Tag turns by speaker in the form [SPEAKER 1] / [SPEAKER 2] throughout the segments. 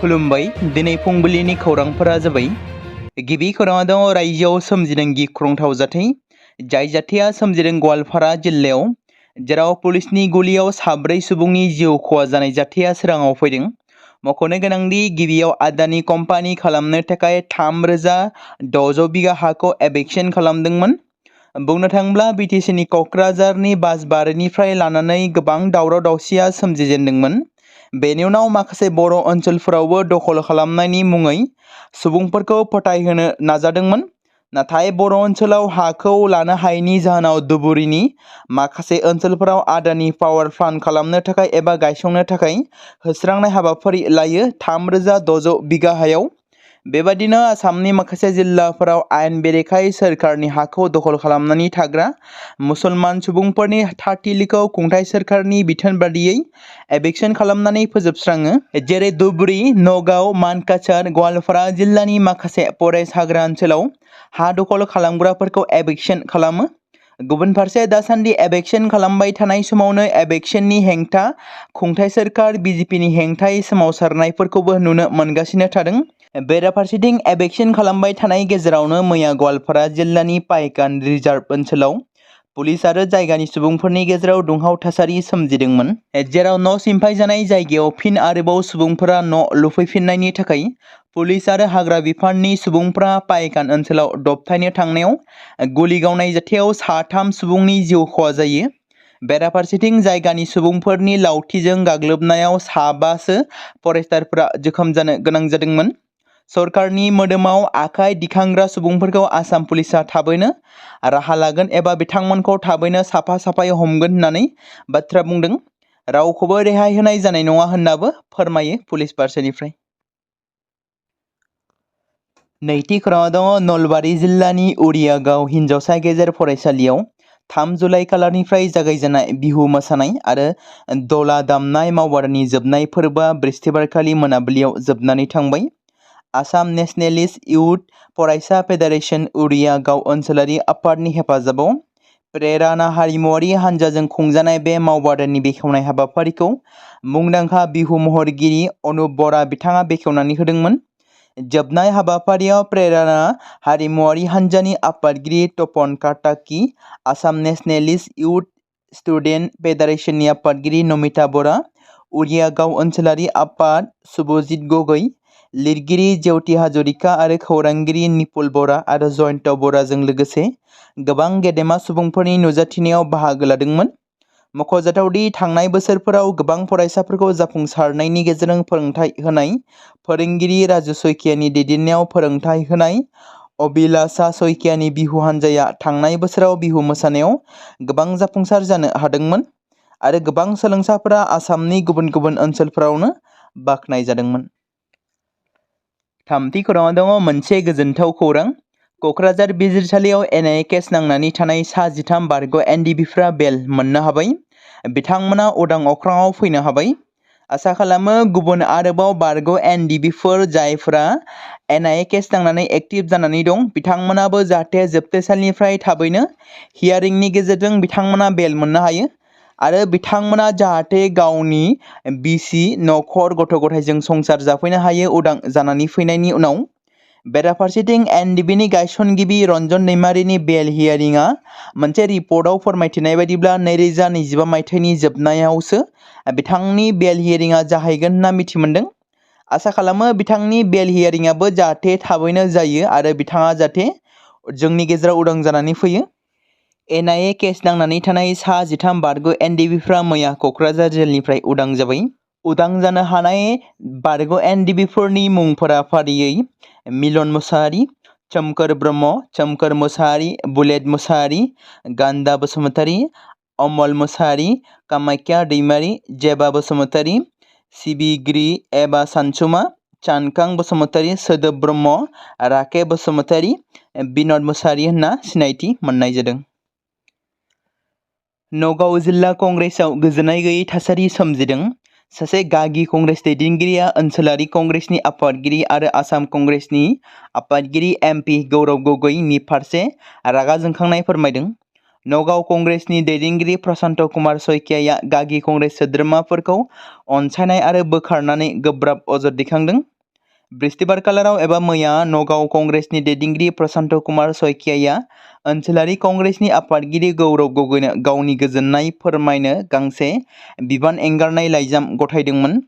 [SPEAKER 1] खुलुमबाय दिनै फुंबिलिनि खौरांफोरा जाबाय गिबि खौराङा दङ रायजोआव सोमजिदों गिख्रंथाव जाथाय जाय जाथाया सोमजिदों गवालपारा जिल्लायाव जेराव पुलिसनि गुलियाव 4 सुबुंनि जिउ खहा जानाय जाथाया सोराङाव फैदों। मख'नो गोनांदि गिबियाव आदानि कम्पानि खालामनो थाखाय 3600 बिगा हाखौ एभिक्सन खालामदोंमोन। बुंनो थाङोब्ला बिटिसिनि क'क्राझारनि बासबारिनिफ्राय लानानै गोबां दावराव दावसिया सोमजिजेनदोंमोन। बेनि उनाव माखासे बर' ओनसोलफोरावबो दखल खालामनायनि मुङै सुबुंफोरखौ फोथायहोनो नाजादोंमोन। नाथाय बर' ओनसोलाव हाखौ लानो हायैनि जाहोनाव धुबुरीनि माखासे ओनसोलफोराव आदानि पावार प्लान्ट खालामनो थाखाय एबा गायसंनो थाखाय होस्रांनाय हाबाफारि लायो 3600 बिगा हायाव। बेबादिनो आसामनि माखासे जिल्लाफोराव आयेन बेरेखायै सोरखारनि हाखौ दखल खालामनानै थाग्रा मुसलमान सुबुंफोरनि थाथिलिखौ खुंथाय सोरखारनि बिथोन बादियै एभिक्सन खालामनानै फोजोबस्राङो। जेरै धुबुरी, नगाव, मानकाछार, गवालपारा जिल्लानि माखासे फरेस्ट हाग्रा ओनसोलाव हा दखल खालामग्राफोरखौ एभिक्सन खालामो। गुबुन फारसे दासान्दि एभिक्सन खालामबाय थानाय समावनो एभिक्सननि हेंथा खुंथाय सोरखार बिजेपिनि हेंथायै सोमावसारनायफोरखौबो नुनो मोनगासिनो थादों। बेराफारसेथिं एभिक्सन खालामबाय थानाय गेजेरावनो मैया गवालपारा जिल्लानि पाइकान रिजार्भ ओनसोलाव पुलिस आरो जायगानि सुबुंफोरनि गेजेराव दुंहाव थासारि सोमजिदोंमोन। जेराव न' सिमफाय जानाय जायगायाव फिन आरोबाव सुबुंफोरा न' लुफैफिननायनि थाखाय पुलिस आरो हाग्रा बिफाननि सुबुंफोरा पाइकान ओनसोलाव दबथायनो थांनायाव गुलि गावनाय जाथायाव 3 सुबुंनि जिउ खहा जायो। बेराफारसेथिं जायगानि सुबुंफोरनि लावथिजों गाग्लोबनायाव 5 फरेस्टारफोरा जोखोम जानो गोनां जादोंमोन। सरकारनि मोदोमाव आखाइ दिखांग्रा सुबुंफोरखौ आसाम पुलिसआ थाबैनो राहा लागोन एबा बिथांमोनखौ थाबैनो साफा-साफायै हमगोन होननानै बाथ्रा बुंदों। रावखौबो रेहाय होनाय जानाय नङा होननाबो फोरमायो पुलिस फारसेनिफ्राय। नैथि खौराङाव दङ नलबारि जिल्लानि उरियागाव हिनजावसा गेजेर फरायसालियाव 3 जुलाइ खालारनिफ्राय जागायजेननाय बिहु मोसानाय आरो दला दामनाय मावबादानि जोबनाय फोरबोआ बृहस्पतिबारखालि मोनाबिलियाव जोबनानै थांबाय। आसाम नेशनेलिस्ट इयुथ फरायसा फेडारेशन उरियागाव ओनसोलारि आफादनि हेफाजाबाव प्रेराना हारिमुवारि हान्जाजों खुंजानाय बे मावबादानि बेखेवनाय हाबाफारिखौ मुंदांखा बिहु महरगिरि अनुप बरा बिथाङा बेखेवनानै होदोंमोन। जोबनाय हाबाफारियाव प्रेराना हारिमुवारि हान्जानि आफादगिरि तपन काटाकी, आसाम नेशनेलिस्ट इयुथ स्टुडेन्ट फेडारेशननि आफादगिरि नमिता बरा, उरियागाव ओनसोलारि आफाद शुभजित गगৈ, लिरगिरि ज्योति हाजरिका आरो खौरांगिरि निपुल बरा आरो जयन्त बराजों लोगोसे गोबां गेदेमा सुबुंफोरनि नुजाथिनायाव बाहागो लादोंमोन। मख'जाथावदि थांनाय बोसोरफोराव गोबां फरायसाफोरखौ जाफुंसारनायनि गेजेरजों फोरोंथाय होनाय फोरोंगिरि राजु सयकियानि दैदेननायाव फोरोंथाय होनाय अभिलाषा सयकियानि बिहु हान्जाया थांनाय बोसोराव बिहु मोसानायाव गोबां जाफुंसार जानो हादोंमोन आरो गोबां सोलोंसाफोरा आसामनि गुबुन गुबुन ओनसोलफोरावनो बाख्नाय जादोंमोन। थामथि खौराङाव दङ मोनसे गोजोनथाव खौरां। क'क्राझार बिजिरसालियाव एनआइए केस नांनानै थानाय 13 बारग' एनडिबिफ्रा बेल मोननो हाबाय। बिथांमोना उदां अख्राङाव फैनो हाबाय। आसा खालामो गुबुन आरोबाव बारग' एनडिबिफोर जायफोरा एनआइए केस नांनानै एक्टिभ जानानै दं बिथांमोनाबो जाहाथे जोबथेसालिनिफ्राय थाबैनो हियारिंनि गेजेरजों बिथांमोना बेल मोननो हायो आरो बिथांमोना जाहाथे गावनि बिसि नखर गथ' गथायजों संसार जाफैनो हायो उदां जानानै फैनायनि उनाव। बेराफारसेथिं एनडिबिनि गायसनगिरि रन्जन दैमारिनि बेल हियारिंआ मोनसे रिपर्टआव फोरमायथिनाय बायदिब्ला 2025 मायथाइनि जोबनायावसो बिथांनि बेल हियारिंआ जाहैगोन होनना मिथिमोनदों। आसा खालामो बिथांनि बेल हियारिंआबो जाहाथे थाबैनो जायो आरो बिथाङा जाहाथे जोंनि गेजेराव उदां जानानै फैयो। एनआइए केस नांनानै थानाय 13 बारग' एनडिबिफ्रा मैया क'क्राझार जेलनिफ्राय उदां जाबाय। उदां जानो हानाय बारग' एनडिबिफोरनि मुंफोरा फारियै मिलन मुसाहारि, सोमखोर ब्रह्म, सोमखोर मुसाहारि, बुलेट मुसाहारि, गान्दा बसुमतारी, अमल मुसाहारि, कामाख्या दैमारि, जेबा बसुमतारी, सिबिगिरि एबा सानसुमा, चानखां बसुमतारी, सोदोब ब्रह्म, राके बसुमतारी, बिनद मुसाहारि होनना सिनायथि मोननाय जादों। नगाव जिल्ला कंग्रेसआव गोजोननाय गैयै थासारि सोमजिदों। सासे गागि कंग्रेस दैदेनगिरिया ओनसोलारि कंग्रेसनि आफादगिरि आरो आसाम कंग्रेसनि आफादगिरि एमपि गौरव गगৈनि फारसे रागा जोंखांनाय फोरमायदों। नगाव कंग्रेसनि दैदेनगिरि प्रशान्त कुमार सयकियाया गागि कंग्रेस सोद्रोमाफोरखौ अनसायनाय आरो बोखारनानै गोब्राब अजद दैखांदों। बृहस्पतिबार खालाराव एबा मैया नगाव कंग्रेसनि दैदेनगिरि प्रशान्त कुमार सयकियाया ओनसोलारि कंग्रेसनि आफादगिरि गौरव गगैनो गावनि गोजोननाय फोरमायनो गांसे बिबान एंगारनाय लाइजाम गथायदोंमोन।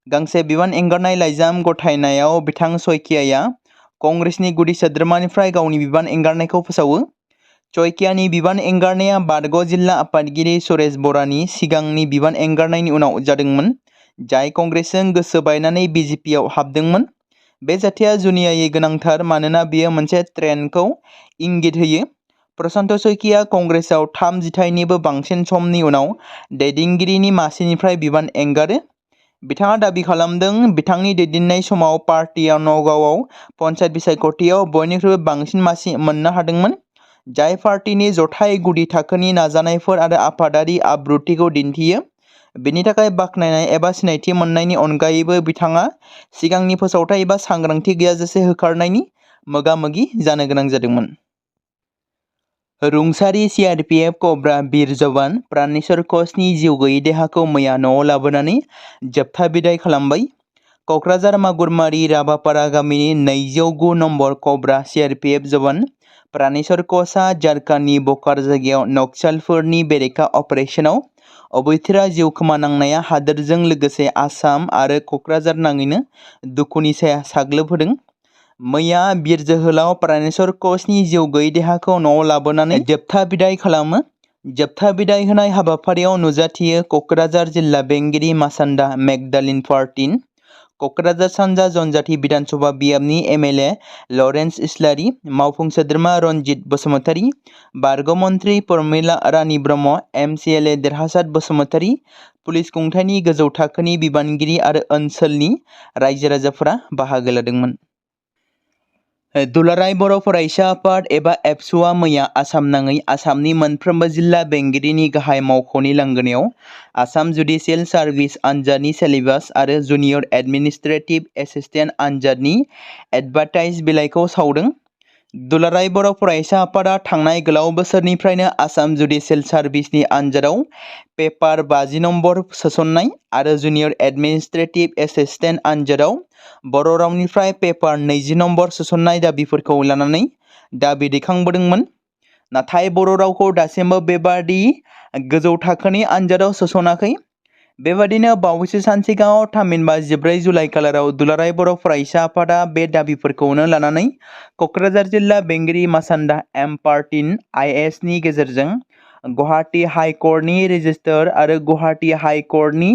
[SPEAKER 1] गांसे बिबान एंगारनाय लाइजाम गथायनायाव बिथां सयकियाया कंग्रेसनि गुदि सोद्रोमानिफ्राय गावनि बिबान एंगारनायखौ फोसावो। सयकियानि बिबान एंगारनाया बारग' जिल्ला आफादगिरि सुरेश बरानि सिगांनि बिबान एंगारनायनि उनाव जादोंमोन, जाय कंग्रेसजों गोसो बायनानै बिजेपिआव हाबदोंमोन। बे जाथाया जुनियायै गोनांथार मानोना बेयो मोनसे ट्रेन्डखौ इंगित होयो। प्रशान्त सयकिया कंग्रेसआव 3 जिथाइनिबो बांसिन समनि उनाव दैदेनगिरिनि मासिनिफ्राय बिबान एंगारो। बिथाङा दाबि खालामदों बिथांनि दैदेननाय समाव पार्टिया नगावआव पन्चायत बिसायख'थियाव बयनिख्रुइबो बांसिन मासि मोननो हादोंमोन, जाय पार्टिनि जथाय गुदि थाखोनि नाजानायफोर आरो आफादारि आब्रुथिखौ दिन्थियो। बेनि थाखाय बाख्नायनाय एबा सिनायथि मोननायनि अनगायैबो बिथाङा सिगांनि फोसावथाय एबा सांग्रांथि गैयाजासे होखारनायनि मोगा-मोगि जानो गोनां जादोंमोन। रुंसारि CRPF कब्रा बिर जवान प्राणेश्वर कचनि जिउ गैयै देहाखौ मैया न'आव लाबोनानै जोबथा बिदाय खालामबाय। क'क्राझार मागुरमारि राभापारा गामिनि 209 नम्बर कब्रा CRPF जवान प्राणेश्वर कचआ झारखन्डनि बकार जायगायाव नक्सालफोरनि बेरेखा अपारेशनाव अबथिरा जिउ खोमानांनाया हादोरजों लोगोसे आसाम आरो क'क्राझार नाङैनो दुखुनि साया साग्लोबहोदों। मैया बिर जोहोलाव प्राणेश्वर कचनि जिउ गैयै देहाखौ न'आव लाबोनानै जोबथा बिदाय खालामो। जोबथा बिदाय होनाय हाबाफारियाव नुजाथियो क'क्राझार जिल्ला बेंगिरि मासान्दा मेगदालिन पार्टिन, क'क्राझार सानजा जनजाति बिधानसभा बियाबनि MLA लरेन्स इस्लारि, मावफुं सोद्रोमा रनजित बसुमतारी, बारग' मन्त्रि प्रमिला रानी ब्रह्म, MCLA देरहासात बसुमतारी, पुलिस खुंथायनि गोजौ थाखोनि बिबानगिरि आरो ओनसोलनि रायजो राजाफोरा बाहागो लादोंमोन। दुलाराय बर' फरायसा आफाद एबा एबसुआ मैया आसाम नाङै आसामनि मोनफ्रोमबो जिल्ला बेंगिरिनि गाहाय मावख'नि लांगोनायाव आसाम जुडिसियेल सार्भिस आनजादनि सिलेबास आरो जुनियर एडमिनिस्ट्रेटिभ एसिस्टेन्ट आनजादनि एडभार्टाइज बिलाइखौ सावदों। दुलाराय बर' फरायसा आफादा थांनाय गोलाव बोसोरनिफ्रायनो आसाम जुडिसियेल सार्भिसनि आनजादाव पेपार 50 नम्बर सोसननाय आरो जुनियर एडमिनिस्ट्रेटिभ एसिस्टेन्ट आनजादाव बर' रावनिफ्राय पेपार 20 नम्बर सोसननाय दाबिफोरखौ लानानै दाबि दैखांबोदोंमोन। नाथाय बर' रावखौ दासिमबो बेबादि गोजौ थाखोनि आनजादाव सोसनाखै। बेबादिनो बावैसो सान सिगाङाव थामहिनबा 14 जुलाइ खालाराव दुलाराय बर' फरायसा आफादा बे दाबिफोरखौनो लानानै क'क्राझार जिल्ला बेंगिरि मासान्दा एम पार्टिन IAS नि गेजेरजों गुवाहाटी हाइ कर्टनि रेजिस्ट्रार आरो गुवाहाटी हाइ कर्टनि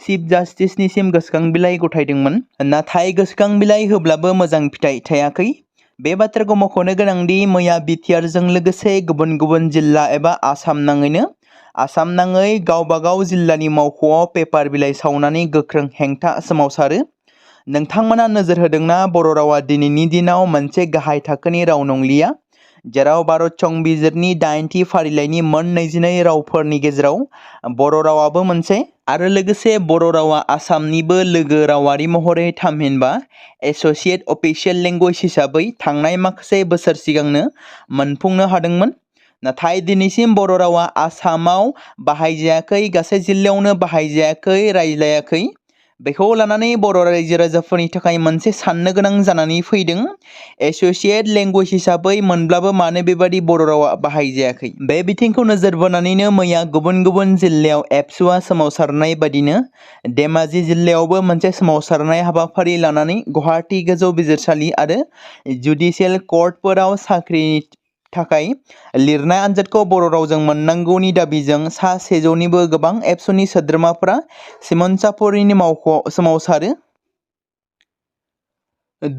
[SPEAKER 1] चिफ जास्टिसनिसिम गोसोखां बिलाइ गथायदोंमोन। नाथाय गोसोखां बिलाइ होब्लाबो मोजां फिथाइ थायाखै। बे बाथ्राखौ मख'नो गोनांदि मैया BTRजों लोगोसे गुबुन गुबुन जिल्ला एबा आसाम नाङै गावबागाव जिल्लानि मावख'आव पेपार बिलाइ सावनानै गोख्रों हेंथा सोमावसारो। नोंथांमोना नोजोर होदोंना बर' रावा दिनैनि दिनाव मोनसे गाहाय थाखोनि राव नंलिया, जेराव भारत संबिजिरनि 8थि फारिलाइनि मोन 22 रावफोरनि गेजेराव बर' रावाबो मोनसे, आरो लोगोसे बर' रावा आसामनिबो लोगो रावारि महरै थामहिनबा एस'सिएट अफिसियेल लेंगुवेज हिसाबै थांनाय माखासे बोसोर सिगांनो मोनफुंनो हादोंमोन। नाथाय दिनैसिम बर' रावा आसामाव बाहायजायाखै, गासै जिल्लायावनो बाहायजायाखै, रायज्लायाखै। बेखौ लानानै बर' रायजो राजाफोरनि थाखाय मोनसे साननो गोनां जानानै फैदों। एस'सिएट लेंगुवेज हिसाबै मोनब्लाबो मानो बेबादि बर' रावा बाहायजायाखै? बे बिथिंखौ नोजोर बोनानैनो मैया गुबुन गुबुन जिल्लायाव एबसुआ सोमावसारनाय बादिनो धेमाजि जिल्लायावबो मोनसे सोमावसारनाय हाबाफारि लानानै गुवाहाटी गोजौ बिजिरसालि आरो जुडिसियेल कर्टफोराव साख्रिनि थाखाय लिरनाय आनजादखौ बर' रावजों मोननांगौनि दाबिजों सा 100निबो गोबां एबसुनि सोद्रोमाफोरा सिमोनसापुरिनि मावख'आव सोमावसारो।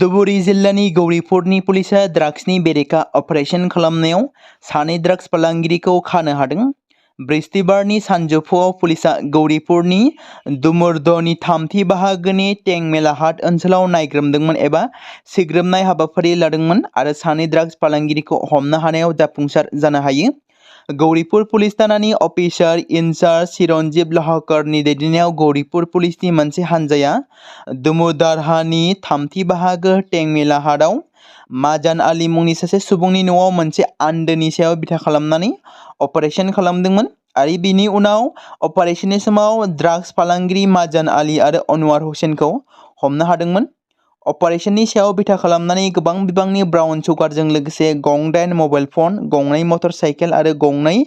[SPEAKER 1] धुबुरी जिल्लानि गौरीपुरनि पुलिसा ड्राग्सनि बेरेखा अपारेशन खालामनायाव 2 ड्राग्स फालांगिरिखौ खानो हादों। बृहस्पतिबारनि सानजौफुआव पुलिसा गौरीपुरनि दुमुरदनि 3थि बाहागोनि टेंमेलाहाट ओनसोलाव नायग्रोमदोंमोन एबा सिग्रोमनाय हाबाफारि लादोंमोन आरो 2 ड्राग्स फालांगिरिखौ हमनो हानायाव जाफुंसार जानो हायो। गौरीपुर पुलिस थानानि अफिसार इनचार्ज चिरन्जीब लाहाकारनि दैदेननायाव गौरीपुर पुलिसनि मोनसे हानजाया दुमुरदारहानि 3थि बाहागो टेंमेलाहाटआव माजान आली मुंनि सासे सुबुंनि न'आव मोनसे आन्दोनि सायाव बिथा खालामनानै अपारेशन खालामदोंमोन आरो बिनि उनाव अपारेशननि समाव ड्राग्स फालांगिरि माजान आली आरो अनवार हुसैनखौ हमनो हादोंमोन। अपारेशननि सायाव बिथा खालामनानै गोबां बिबांनि ब्राउन सुगारजों लोगोसे गं 8 मबाइल फन, गं 2 मटर साइकेल आरो गं 2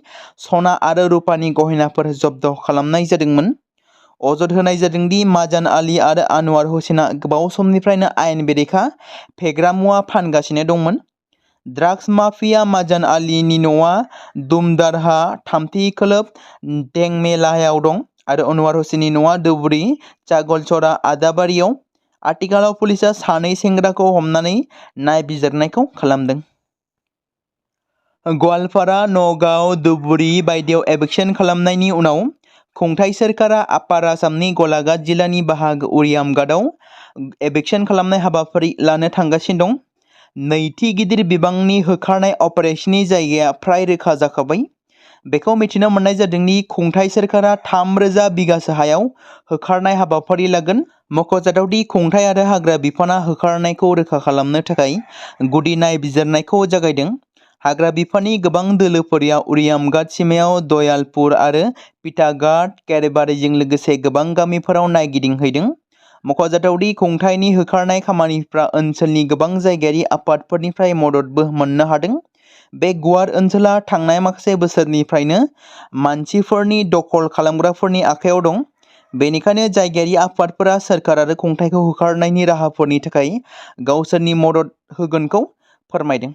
[SPEAKER 1] सना आरो रुपानि गहेनाफोर जब्द खालामनाय जादोंमोन। अजद होनाय जादों दि माजान आली आरो आनवार हुसैना गोबाव समनिफ्रायनो आयेन बेरेखा फेग्रा मुवा फानगासिनो दंमोन। ड्राग्स माफिया माजान आलीनि न'आ दुमदारहा 3थि खोलोब टेंमेलायाव दं आरो अनवार हुसैननि न'आ धुबुरी चागलचरा आदाबारियाव। आथिखालाव पुलिसआ सानै सेंग्राखौ हमनानै नायबिजिरनायखौ खालामदों। गवालपारा, नगाव, धुबुरी बायदियाव एभिक्सन खालामनायनि उनाव खुंथाय सोरखारा आपार आसामनि गलाघाट जिल्लानि बाहागो उरियामघाटआव एभिक्सन खालामनाय हाबाफारि लानो थांगासिनो दं। नैथि गिदिर बिबांनि होखारनाय अपारेशननि जायगाया फ्राय रोखा जाखाबाय। बेखौ मिथिनो मोननाय जादों दि खुंथाय सोरखारा 3000 बिगासो हायाव होखारनाय हाबाफारि लागोन। मख'जाथाव दि खुंथाय आरो हाग्रा बिफाना होखारनायखौ रोखा खालामनो थाखाय गुदि नायबिजिरनायखौ जागायदों। हाग्रा बिफाननि गोबां दोलोफोरा उरियामघाट सिमायाव दयालपुर आरो पिटाघाट केरेबारिजों लोगोसे गोबां गामिफोराव नायगिदिंहैदों। मख'जाथाव दि खुंथायनि होखारनाय खामानिफ्रा ओनसोलनि गोबां जायगायारि आफादफोरनिफ्राय मददबो मोननो हादों। बे गुवार ओनसोला थांनाय माखासे बोसोरनिफ्रायनो मानसिफोरनि दखल खालामग्राफोरनि आखायाव दं। बेनिखायनो जायगायारि आफादफोरा सोरखार आरो खुंथायखौ होखारनायनि राहाफोरनि थाखाय गावसोरनि मदद होगोनखौ फोरमायदों।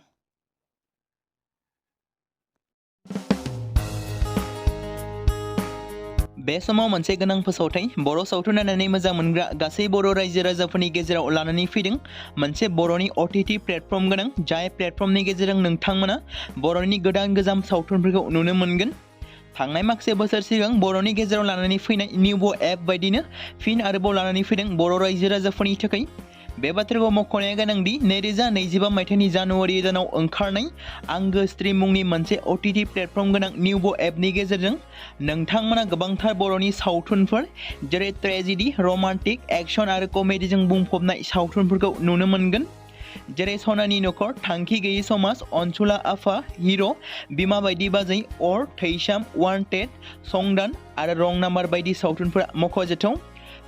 [SPEAKER 1] बे समाव मोनसे गोनां फोसावथाय बर' सावथुन नायनानै मोजां मोनग्रा गासै बर' रायजो राजाफोरनि गेजेराव लानानै फैदों मोनसे बर'नि OTT प्लेटफर्म गोनां, जाय प्लेटफर्मनि गेजेरजों नोंथांमोना बर'नि गोदान गोजाम सावथुनफोरखौ नुनो मोनगोन। थांनाय माखासे बोसोर सिगां बर'नि गेजेराव लानानै फैनाय निउबो एप बायदिनो फिन आरोबाव लानानै फैदों बर' रायजो राजाफोरनि थाखाय। बे बाथ्राखौ मख'नाया गोनांदि 2025 मायथाइनि जानुवारि दानाव ओंखारनाय आंगो स्ट्रीम मुंनि मोनसे OTT प्लेटफर्म गोनां निउबो एपनि गेजेरजों नोंथांमोना गोबांथार बर'नि सावथुनफोर जेरै ट्रेजेडी, रमान्टिक, एक्शन आरो कमेडीजों बुंफबनाय सावथुनफोरखौ नुनो मोनगोन। जेरै सनानि नखर, थांखि गैयै समाज, अनसुला आफा, हिर', बिमा बायदि बाजै, अर, थैसाम, वान्टेड, संदान आरो रं नाम्बार बायदि सावथुनफोरा मख'जाथाव।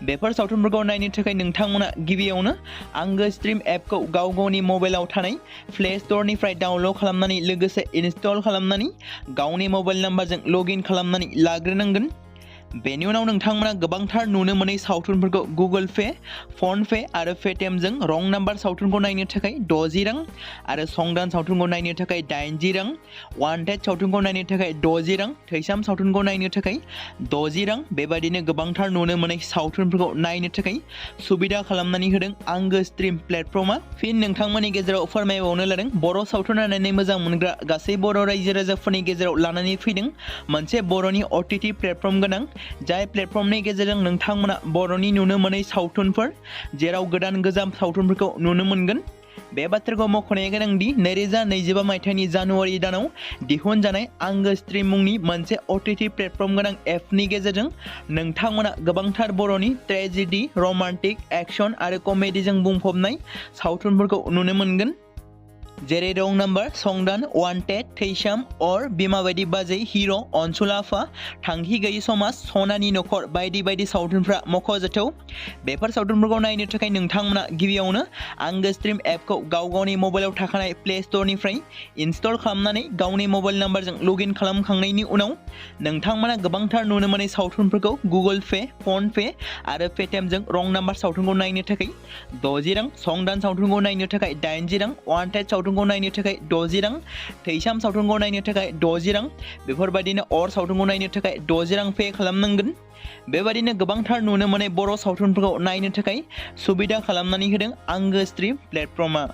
[SPEAKER 1] बेफोर सावथुनफोरखौ नायनो थाखाय नोंथांमोना गिबियावनो आंगो स्ट्रीम एपखौ गावनि मबाइलाव थानाय प्ले स्ट'रनिफ्राय डाउनल'ड खालामनानै लोगोसे इनस्टल खालामनानै गावनि मबाइल नाम्बारजों लगइन खालामनानै लाग्रोनांगोन। बेनि उनाव नोंथांमोना गोबांथार नुनो मोनै सावथुनफोरखौ गुगोल पे, फन पे आरो पेटिएमजों रं नाम्बार सावथुनखौ नायनो थाखाय 60 रां आरो संदान सावथुनखौ नायनो थाखाय 80 रां, वान्टेड सावथुनखौ नायनो थाखाय 60 रां, थैसाम सावथुनखौ नायनो थाखाय 60 रां बेबायदिनो गोबांथार नुनो मोनै सावथुनफोरखौ नायनो थाखाय सुबिदा खालामनानै होदों आंगो स्ट्रीम प्लेटफर्मा। फिन नोंथांमोननि गेजेराव फोरमायबावनो लादों बर' सावथुन नायनानै मोजां मोनग्रा गासै बर' रायजो राजाफोरनि गेजेराव लानानै फैदों मोनसे बर'नि OTT प्लेटफर्म गोनां, जाय प्लेटफर्मनि गेजेरजों नोंथांमोना बर'नि नुनो मोनै सावथुनफोर जेराव गोदान गोजाम सावथुनफोरखौ नुनो मोनगोन। बे बाथ्राखौ मख'नाया गोनांदि 2025 मायथाइनि जानुवारि दानाव दिहुनजानाय आंगो स्ट्रीम मुंनि मोनसे OTT प्लेटफर्म गोनां एपनि गेजेरजों नोंथांमोना गोबांथार बर'नि ट्रेजेडी, रमान्टिक, एक्शन आरो कमेडीजों बुंफबनाय सावथुनफोरखौ नुनो मोनगोन। जेरै रं नाम्बार, संदान, वान्टेड, थैसाम, अर, बिमा बायदि बाजै, हिर', अनसुला आफा, थांखि गैयै समाज, सनानि नखर बायदि बायदि सावथुनफ्रा मख'जाथाव। बेफोर सावथुनफोरखौ नायनो थाखाय नोंथांमोना गिबियावनो आंगो स्ट्रीम एपखौ गावनि मबाइलाव थाखानाय प्ले स्ट'रनिफ्राय इनस्टल खालामनानै गावनि मबाइल नाम्बारजों लगइन खालामखांनायनि उनाव नोंथांमोना गोबांथार नुनो मोनै सावथुनफोरखौ गुगोल पे, फन पे आरो पेटिएमजों रं नाम्बार सावथुनखौ नायनो थाखाय 60 रां, संदान सावथुनखौ नायनो थाखाय 80 रां, वान्टेड सावथुनखौ नायनो थाखाय 60 रां, थैसाम सावथुनखौ नायनो थाखाय 60 रां बेफोरबायदिनो अर सावथुनखौ नायनो थाखाय 60 रां पे खालामनांगोन। बेबायदिनो गोबांथार नुनो मोनै बर' सावथुनफोरखौ नायनो थाखाय सुबिदा खालामनानै होदों आंगो स्ट्रीम प्लेटफर्मा।